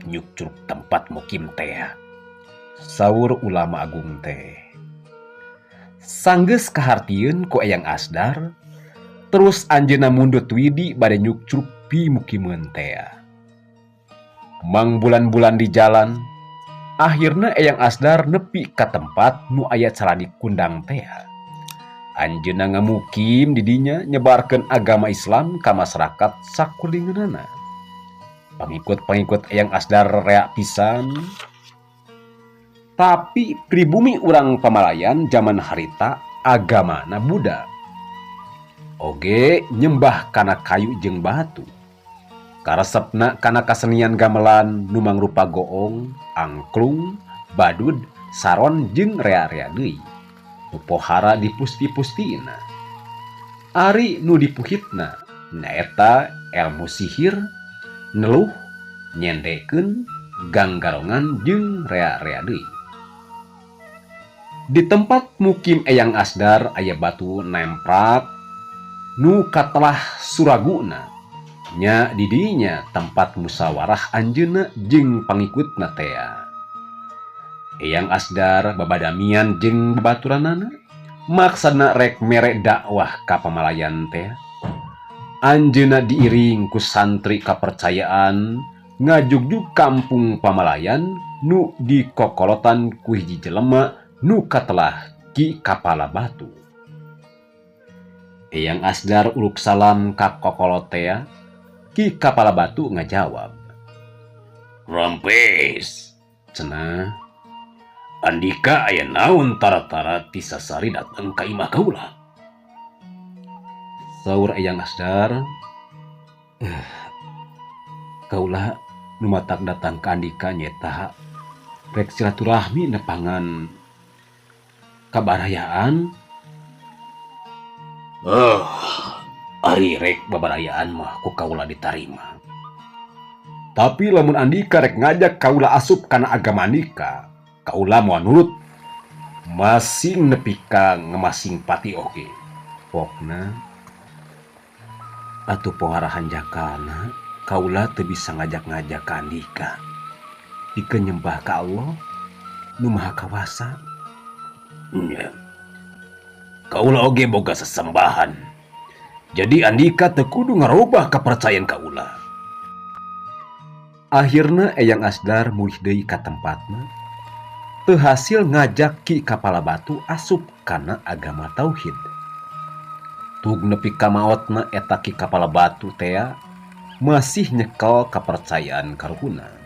Nyukcruk tempat mukim teh. Saur ulama agung teh. Sanggeus kahartieun ku Eyang Asdar, terus anjeunna mundut widi bade nyukcruk pimukimeun teh. Mangbulan-bulan di jalan, akhirna Eyang Asdar nepi ka tempat nu aya calani kundang teh. Anjeunna ngamukim di dinya nyebarkeun agama Islam ka masyarakat sakulilingeunana. Pangikut-pangikut Eyang Asdar rea pisan. Tapi pribumi urang Pamalayan zaman harita agamana Buddha. Oge nyembah kana kayu jeung batu. Karesepna kana kasenian gamelan nu mangrupa goong, angklung, badud, saron jeung rea-rea deui. Nu pohara dipusti-pustina. Ari nu dipuhitna nyaeta elmu sihir, neluh, nyendekeun, ganggarongan jeung rea-rea deui. Di tempat mukim Eyang Asdar aya batu nemprak nu katelah suraguna. Nya di dinya tempat musyawarah anjeunna jeung pangikutna tea. Eyang Asdar babadamian jeung babaturanana maksana rek mere dakwah ka Pamalayan teh. Anjeunna diiring ku santri kapercayaan ngajugjug kampung Pamalayan nu dikokolotan ku hiji jelema nu katelah Ki Kapala Batu. Eyang Asdar uluk salam ka kokolot tea. Ki Kapala Batu ngajawab. Rampes, cenah. Andika aya naon tara-tara ti sasari datang ka imah kaula. Saur Eyang Asdar, kaula nu matak datang ka andika nyeta rek silaturahmi nepangan kabarayaan. Ari rek babarayaan mah ku kaula ditarima. Tapi lamun andika rek ngajak kaula asup kana agama andika, kaula moal nurut. Masing nepi ka ngemasing pati oge. Pokna atuh pohara hanjakana kaula teu bisa ngajak-ngajak ka andika. Pikeun nyembah ka Allah nu Maha Kawasa. Nya. Kaula oge boga sesembahan. Jadi andika teu kudu ngarobah kapercayaan kaula. Akhirna Eyang Asdar mulih deui ka tempatna. Teu hasil ngajak Ki Kapala Batu asup kana agama tauhid. Tug nepi ka maotna eta Ki Kapala Batu tea masih nyekel kapercayaan karuhuna.